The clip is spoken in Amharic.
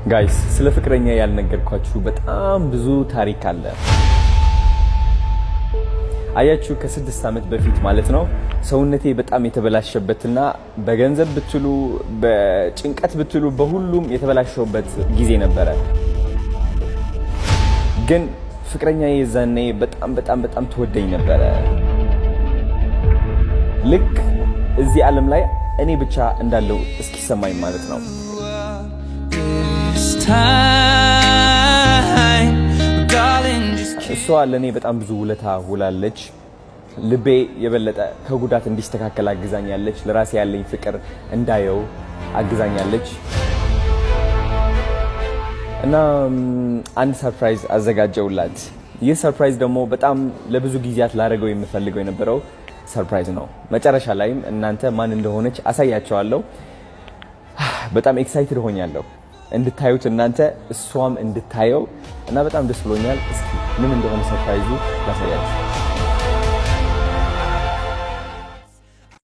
Guys፣ ስለ ፍቅረኛዬ ያልነገርኳችሁ በጣም ብዙ ታሪክ አለ። አያችሁ፣ ከ6 ዓመት በፊት ማለት ነው፣ ሰውነቴ በጣም የተበላሸበትና በገንዘብ ብትሉ፣ በጭንቀት ብትሉ፣ በሁሉም የተበላሸሁበት ጊዜ ነበረ። ግን ፍቅረኛዬ የዛኔ በጣም በጣም በጣም ትወደኝ ነበረ። ልክ እዚህ ዓለም ላይ እኔ ብቻ እንዳለሁ እስኪሰማኝ ማለት ነው። This time, darling, just keep እሷ ለእኔ በጣም ብዙ ውለታ ውላለች። ልቤ የበለጠ ከጉዳት እንዲስተካከል አግዛኛለች። ለራሴ ያለኝ ፍቅር እንዳየው አግዛኛለች። እና አንድ surprise አዘጋጀሁላት። ይህ surprise ደግሞ በጣም ለብዙ ጊዜያት ላደርገው የምፈልገው የነበረው surprise ነው። መጨረሻ ላይም እናንተ ማን እንደሆነች አሳያችኋለሁ። በጣም excited ሆኛለሁ እንድታዩት፣ እናንተ እሷም እንድታየው፣ እና በጣም ደስ ብሎኛል። እስኪ ምን እንደሆነ surprise ኡ ላሳያችሁ።